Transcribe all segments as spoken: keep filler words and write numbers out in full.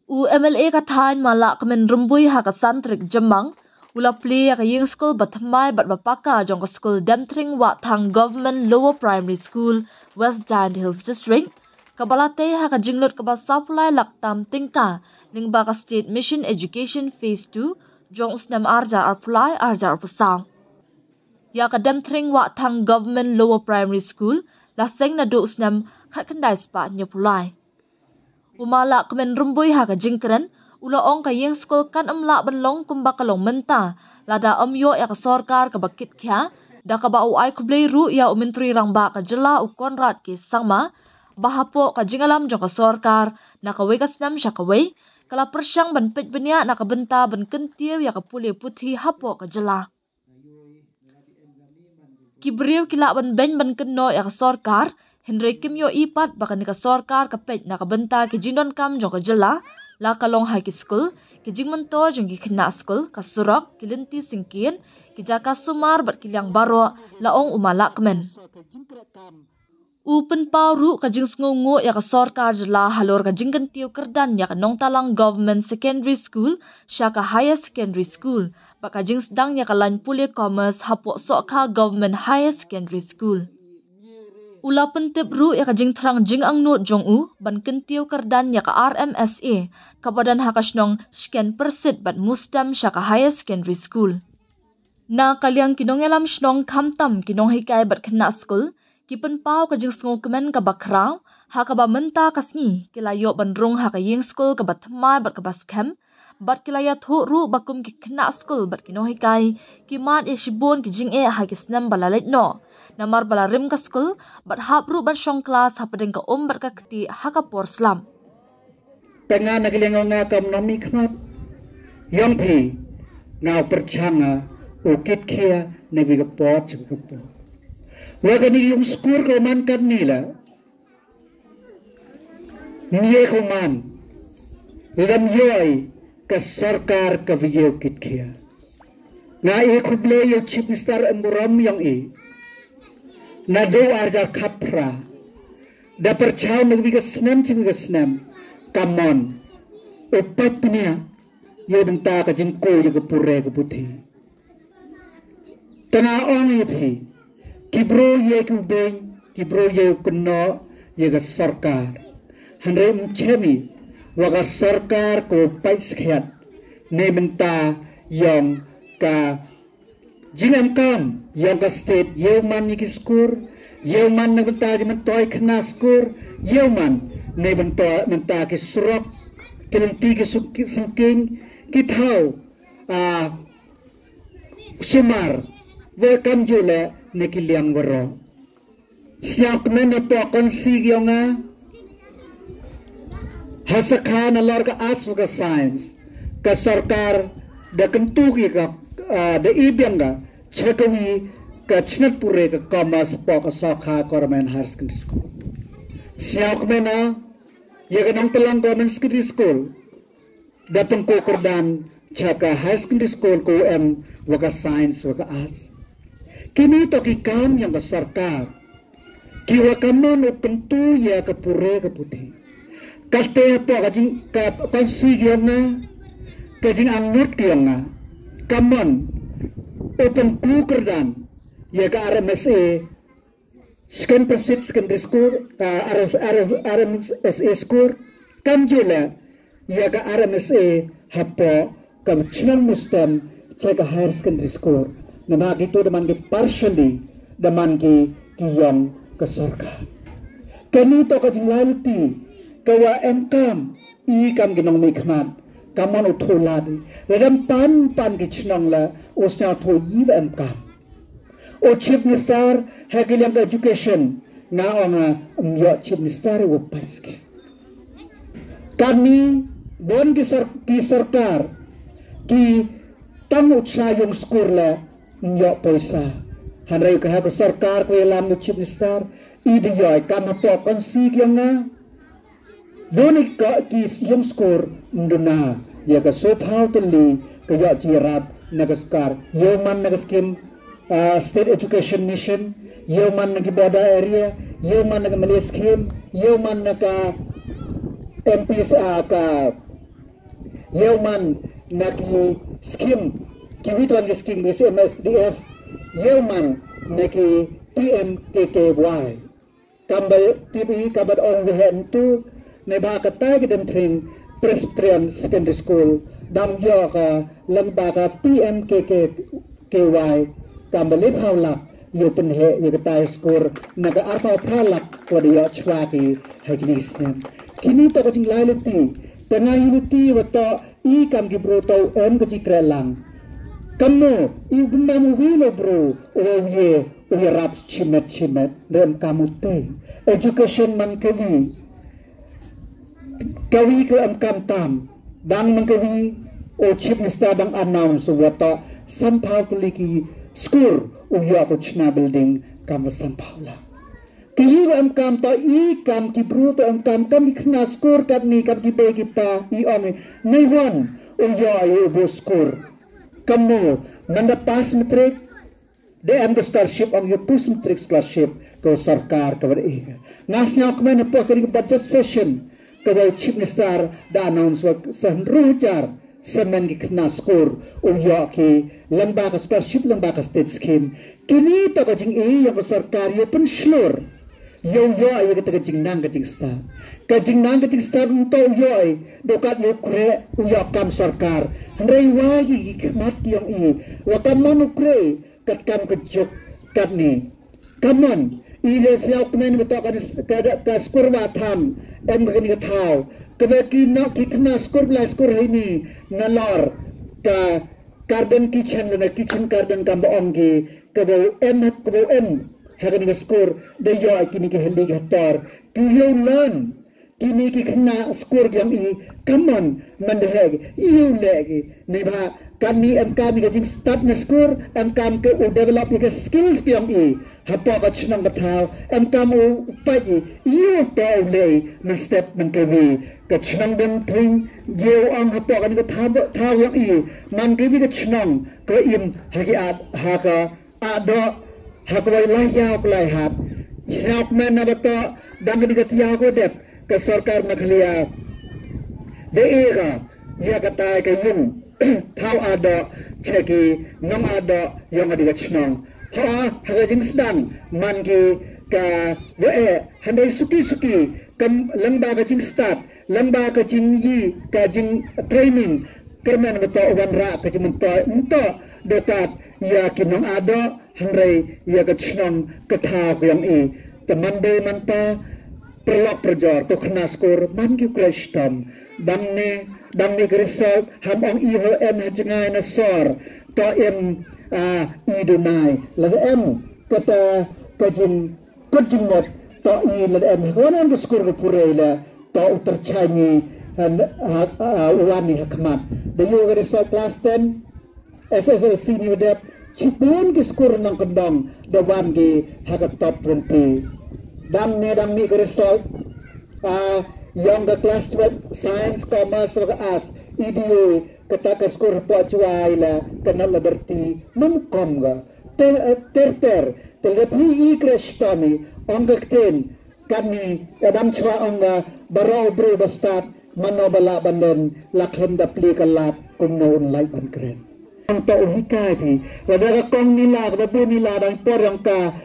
U M L A ka thaiñ Malakmen Rymbui ha ka san tarik Jymmang u la plie ïa ka ïing skul ba thymmai bad ba paka jong ka skul Demthring Wahthang Government Lower Primary School, West Jaintia Hills District, kaba la tei ha ka jinglut kaba saw phew lai lak tam tyngka lyngba ka State Mission Education Phase two jong u snem ar hajar arphew lai ar hajar arphew saw. Ïa ka Demthring Wahthang Government Lower Primary School la seng naduh u snem khatkhyndai spah hynñiewphew lai. U Malakmen Rymbui ha ka jingkren u la ong ka ïing skul kan ym lah ban long kumba ka long mynta lada ym ïoh ïa ka sorkar kaba kitkhia, da kaba u ai khublei ruh ïa u Myntri Rangbah ka jylla u Conrad K Sangma ba hapoh ka jingïalam jong ka sorkar na kawei ka snem sha kawei ka la pyrshang ban peit bniah na ka bynta ban kyntiew ïa ka pule puthi hapoh ka jylla. Ki briew ki lah ban beiñ ban kynnoh ïa ka sorkar, hynrei kim ïohi pat ba kane ka sorkar ka peit na ka bynta ki jingdonkam jong ka jylla, la ka long ha ki skul, ki jingmyntoi jong ki khynnah skul, ka surok, ki lynti syngkien, ki jaka sumar bad ki liang baroh, la ong u Malakmen. U pynpaw ruh ka jingsngewnguh ïa ka sorkar jylla halor ka jingkyntiew kyrdan ïa ka Nongtalang Government Secondary School sha ka Higher Secondary School bad ka jingsdang ïa ka lain pule Commerce hapoh Sohkha Government Higher Secondary School. U la pyntip ruh ïa ka jingthrang jingangnud jong u ban kyntiew kyrdan ïa ka R M S A kaba don ha ka shnong Shken Pyrsit bad Mustem sha ka Higher Secondary School. Na ka liang ki nongïalam shnong khamtam ki nonghikai bad khynnah skul ki pynpaw ka jingsngewkmen kaba khraw ha kaba mynta ka sngi ki la ïoh ban rung ha ka ïing skul kaba thymmai bad kaba skhem, bad ki la ïathuh ruh ba kum ki khynnah skul bad ki nonghikai ki mad ïa shibun ki jingeh ha ki snem ba la leit noh, namar ba la rim ka skul bad hap ruh ban shong klas hapdeng ka um bad ka ktieh ha ka por slap. Te nga na ka liang nga kam nongmihkhmat ïong phi, nga u pyrchang, nga u kitkhia na ki ka por cha ka por. Wa kane ka ïung skur ka man katne la, nie ka man, lem ïoh ka sorkar ka view kitkhia. Nga ai khublei ïa u Chief Minister em burom ïong i. Naduh ar hajar khatphra da pyrchang na ka snem cha ka snem, ka mon u peit bniah ïa u bynta ka jingkiew ïa ka pule ka puthi. Te nga ong ïa phi, ki briew ïa ki u beiñ, ki briew ïa u kynnoh ïa ka sorkar. Hynrei ym chem i wa ka sorkar ka peit skhiat ne bynta ïong ka jingemkam ïong ka state, ïa u man ïa ki skur, ïa u man na bynta jingmyntoi khynnah skur, ïa u man ne bynta, bynta ki surok, ki lynti ki suk, ki sengking, ki thaw, ah, sumar, wa kam ju le ne ki liang waroh. Sñiawkmen na pok konsi ki ïong nga ha sakha na lor ka arts wa ka science, ka sorkar da kyntu ki ka, ah, da i biang ka cha kawi ka chnat pule ka commerce pok ka Sohkha Government Higher Secondary School. Sñiawkmen na ïa ka Nongtalang Government Secondary School da pynkuh kyrdan cha ka higher secondary school, ka em wa ka science wa ka arts. Kini to ki kam ïong ka sorkar ki wa ka mon u pyntu ïa ka pule ka puthi. Ka te to ka jing ka konsi ki ïong nga, ka jingangnud ki ïong nga, ka mon u pynkuh kyrdan ïa ka R M S A Second Pursuit Secondary School, ka R S, R S, R M S A School, kam ju le ïa ka R M S A hapoh ka chnong Mustem cha ka Higher Secondary School. Namar kito da man ki partially, da man ki ki ïong ka sorkar. Kani to ka jinglai lynti ka wa em kam i kam ki nongmihkhmat, ka mon u thoh lad i. Lada em pan pan ki chnong la u sñiawthuh i wa em kam. U Chief Minister ha ki liang ka education, nga ong nga ym ïoh Chief Minister u pais ke. Kani bun ki sor-, ki sorkar ki tang u cha ïong skur la ym ïoh poisa. Hynrei ka ha ka sorkar ka ïalam u Chief Minister i da ïoh kam hapoh konsi ki ïong nga. Duni ka ki ïong skur ym duna ïa ka sophaw tylli ka ïoh jingïarap na ka sorkar. Ïoh man na ka skim, ah, State Education Mission, ïoh man na ki border area, ïoh man na ka Malay Scheme, ïoh man na ka M P S, ah, ka Ïew man na ki skim, kiwi twan ki skim ki C M S D F, ïew man na ki P M K K Y. Kam ba tip i, kam ba ong wei hyntu, ne ba katai ka Dempring Presbyterian Secondary School dang ïoh ka lyngba ka P M K K K Y, kam ba leh phew lak ïoh pynheh ïa katai skur na ka arphew phra lak ka ba da ïoh chwa ki ha kine ki snem. Kine to ka jinglai lynti, tang ïa lynti wa to i kam ki bru to em ka jingkhreh lang. Kamno i bym bam u wi lo bru u wi u ïarap chimet chimet, rem kam u te. Education man ka wi, ka wi ka em kam tam. Dang man ka wi, u Chief Minister dang announce wa to sanphew tylli ki skur u ïoh ka chna building kam sanphew lak. Ki ïew em kam to i kam ki bru to em kam kam ki khynnah skur katni kam ki bei ki pa i ong i, nai wan u ïoh i u bru skur. Kamno, man da pass matric, da em ka scholarship ong i post matric scholarship ka sorkar ka wa da i. Nga sngewkmen hapoh kane ka budget session ka wa u Chief Minister da announce wa sa hynriew hajar samen ki khynnah skur u ïoh ki lyngba ka scholarship lyngba ka state scheme. Kine to ka jingïew ka sorkar ïoh pynshlur. Ïoh ïoh ïa kata ka jingnang ka jingstad. Ka jingnang ka jingstad un to u ïoh i, da kat ïoh khreh u ïoh kam sorkar. Hynrei wa ki khmat ki ong i, wa kam man u khreh, kat kam ka juk katni. Kamon, i le siaw kmen ka to ka, ka, ka skur wa tham, em ka ni ka thaw. Ka ba ki no ki khynnah skur bla skur hini, na lor, ka garden kitchen, na kitchen garden kam ba ong ki, ka ba em, ka ba em, ha ka ni ka skur, da ïoh kini ki heli ka tor, ki ïoh learn, kini ki khynnah skur ki ong i, kamon, man da hek, ïoh leh ki, ni ba, kam ni em kam ni ka jingstad na skur, em kam ka u develop ïa ka skills ki ong i, hapoh ka chnong ka thaw, em kam u pait i, ïoh to u leh, na step man ka wi, ka chnong Dempring, ïoh ong hapoh ka ni ka thaw, thaw ong i, man ka wi ka chnong, ka im, ha ki at, ha ka, Ado, ha kawei lai ïaw kawei lai hap. Sngap men na ba to, dang ka ding ka tiaw ka dep, ka sorkar Meghalaya. Da e ka, ïa ka tai ka yung, thaw Ado, che ki, nong Ado, yong ka ding ka chnong. Ha, ha ka jingsdang, man ki, ka, wa e, hynrei suki suki, kam, lyngba ka jingstad, lyngba ka jingyi, ka jingtraining, kyrmen ba to, wanrah ka jingmyntoi, mynto, da tat, ïa ki nong Ado, hynrei ïa ka chnong ka thaw ka yong i. Te man dei man pa, pyrlok pyrjor, to khna skur, man ki khreh shitom. Dang ne, dang ne ka result, ham ong i ho em ha jngai na sor, to em, a, i dunai. Lada em, kata, ka jing, kut jingmut, to i lada em, ha wan em ka skur ka pure la, to u tyrchai ni, ha, ha, ha, u wan ni ha khmat. Da ïoh ka result class ten, S S L C ni wa dep, chibun ki skur nongkyndong, da wan ki ha ka top twenty. Dang ne dang mih ka result, a, yong ka class twelve, science, commerce, wa ka arts, i dei, kata ka skur hapoh Jowai la, ka North Liberty, mem kom ka. Ter, ter, ter, te lada phi i khreh shitom i, ong ka ktien, Katni, ka dang chwa ong ka, baroh u briew ba stad, mano ba lah ban len, la khlem da plie ka lad, kumno un lait ban kren. Ong to u hikai phi, lada ka kong Nila, ka babu Nila, dang por yong ka,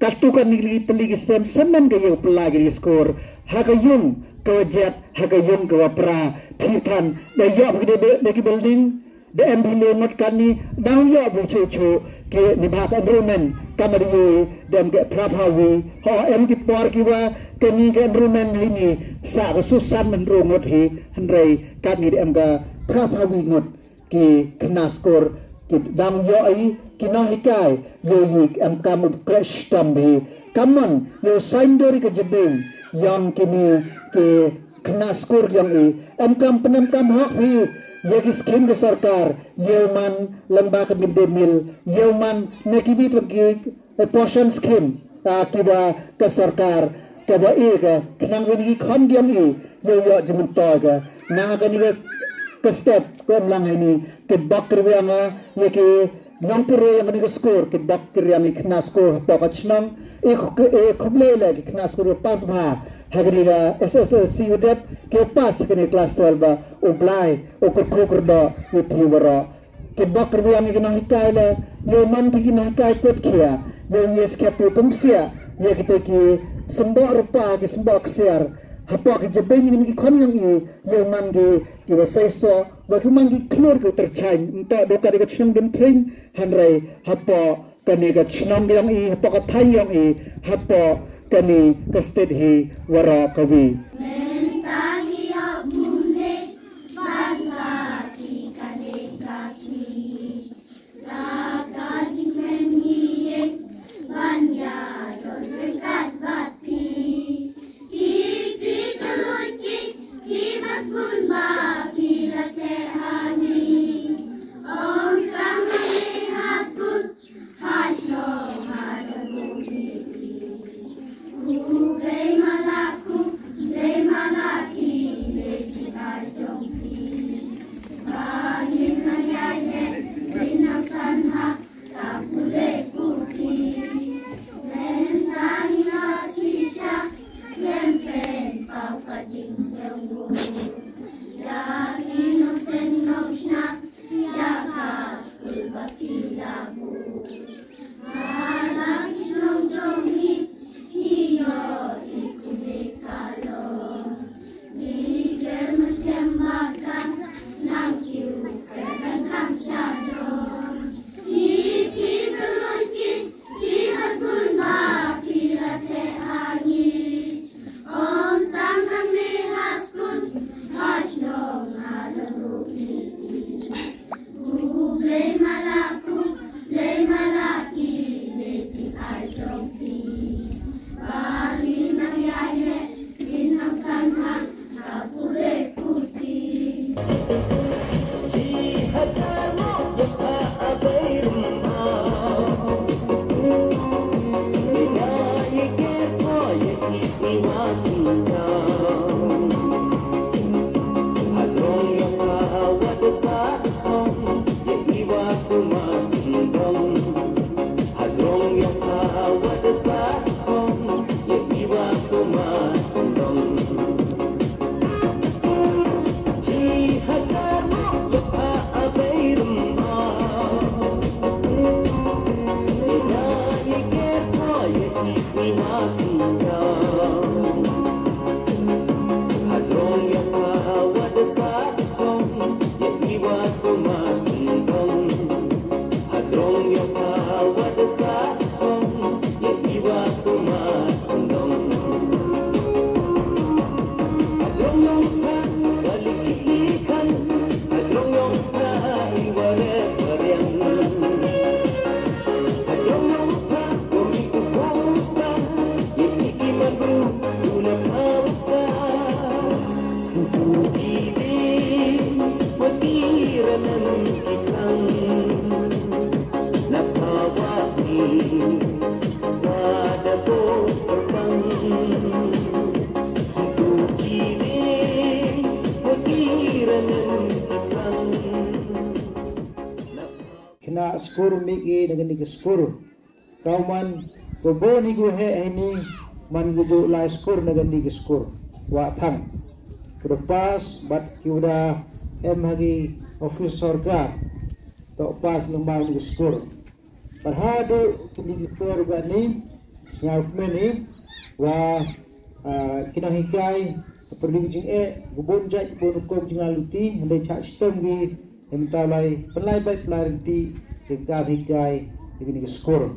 katu ka ni li tylli ki sem, semen ka ïew pla ki skur, ha ka yung, ka wa jet, ha ka yung, ka wa pra, phi than, da ïoh phi da, da ki building, Da em phi le ngut katni, dang ïoh bun shuh shuh, ki ni ba ka enrollment, ka ma dei, da em ki phra phew wi, ho em ki por ki wa, kani ka enrollment hi ni, sa ka susan men ru ngut hi, hynrei katni da em ka phra phew wi ngut, ki khna skur, ki dang ïoh i, ki nonghikai, ïoh i em kam u khreh shitom hi, kamon, ïoh sign dori ka jibing, yong kini, ki khna skur yong i. Em kam pynnem kam hok hi, ïa ki skim ka sorkar, ïew man lyngba ka midday meal, ïew man na ki bit ki, eh, portion skim, ah, ki wa ka sorkar, ka wa i ka, khnang wi ni ki khon yong i, ïew ïoh jingmyntoi ka. Na kani ka, ka step, ka em lang ha ini, ki bok ki riang, ah, ïa ki Nongpure ïa kani ka skur, ki bok ki riang i khna skur hapoh ka chnong, i khu-, i khublei le ki khna skur pass bha, ha kane ka S S L C u dep, ki pass ha kane ka klas twelve ba u Blai u kyrkhu kyrdoh ïa phi baroh. Ki bok rwiang ïa ki nonghikai la, ïa u man ki nonghikai put khia, ïa u ïa skhem ïa u pynsiah ïa kita ki symboh rupa ki symboh ksiar hapoh ki jabieng ïa ki khon ïong i, ïa u man ki ki wa seisoh wa ki man ki khlur ki tyrchang. Mynta do ka dei ka chnong Diengphring, hynrei hapoh kane ka chnong ïong i, hapoh ka thaiñ ïong i, hapoh kane ka state hi waroh kawi. Mynta ngi ïoh kumne ban sa ki kane ka sngi. La ka jingkmen ngi ïeit ban ïadon ryngkat bad phi. Ki, ki kylluid ki, ki ba sbun ba phi la theh ha ngi. Ym tang hangne ha skul, ha shnong ha jong u. Khublei ma la, khublei ma la ki, ïa jingai jong phi. Ba ngin nang ïaid heh, ngin nang san ha ka pule puthi. Mynta ngi la shisha, khlem khlem paw ka jingsngewnguh. Ïa ki nongseng nongshna, ïa ka skul ba phi la buh. Hana ki shnong jong ngi, ngi ïohi kumne ka long. Ngi ker mynstep ba ka nang kiew ker ban kham sha jong. Ki, ki kylluid ki, ki ba sbun ba phi la theh ha ngi. Ym tang hangne ha skul, ha shnong ha jong ruh ngi. Khublei ma la, khublei ma la ki, ïa jingai jong phi. Ba ngin nang ïaid heh, ngin nang san ha ka pule puthi. Khynnah skur mih ki na kane ka skur. Kaw man, ko bun hi ko heh hini, man ko ju lai skur na kane ka skur. Wah thang. Ko da pass, bad ki u da em ha ki office sorkar. To pass na man ko skur. Bad haduh kine ki por ba ni, sngewkmen ni, wa, ah, ki nonghikai, pyrdi ki jingeh, ki bun jait, ki bun rukom jinglaluti, hynrei chah chitom ki, ym tau lai, pynlai bait pynlai rynti, ki kam hikai, ki kine ki skur.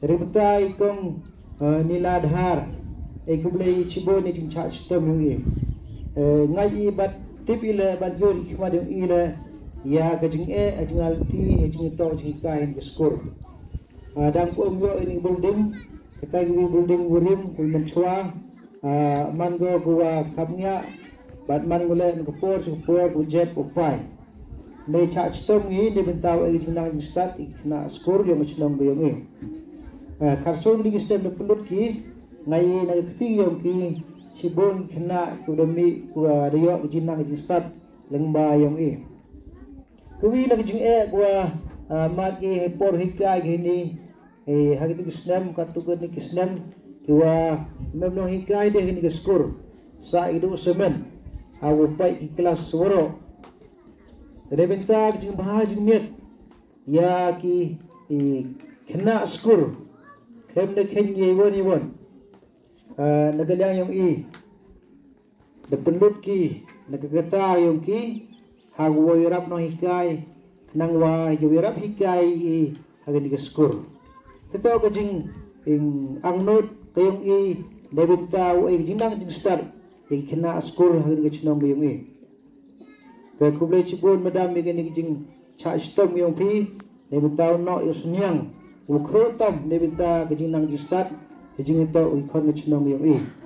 Ri batai kong, eh, Nila Dhar, eh, khublei chibun ïa jingchah chitom ïong i. Eh, ngai i bad tip i le bad ïoh i khmat ïong i le, ïa ka jingeh, eh, jinglaluti, eh, jingïatoh, jinghikai, ïa ki skur. Ah, dang kum ïoh ïa ini building, kata ki building u rim, u mynchwa, ah, man ko ko wa kham ngiah, bad man ko leh na ka por sha ka por ko jep u pai. Hynrei chah chitom ngi, hynrei bynta ïa ki jingnang jingstad, ïa ki khynnah skur, ïong ka chnong ka ïong i. Ah, kharsung dei ki stem da pynlut ki, ngai na ka kti ïong ki, shibun khynnah, ko da mih, ko, ah, da ïoh ki jingnang jingstad, lyngba ïong i. Kawi na ka jingeh ko wa, ah, mad ki ha por hikai ki hini, eh, ha kito ki snem, katto katne ki snem, ki wa mem nonghikai de ha kane ka skur, sa i du semen ha u pait ki klas waroh. Te na bynta ka jingbha jingmiat ïa ki, i khynnah skur, khlem da kheiñ ïa iwon iwon, ah, na ka liang yong i, da pynlut ki na ka kata yong ki ha u wa ïarap nonghikai, nang wa ïarap hikai i ha kane ka skur. Te to ka jing, ing, angnud ka yong i na bynta u ai ka jingnang jingstad ïa ki khynnah skur ha kane ka chnong ka yong i. Te khublei chibun madam ïa kane ka jingshah shitom yong phi, na bynta u noh ïa u sniang u khruh tam na bynta ka jingnang jingstad, ka jingïatoh u khon ka chnong yong i.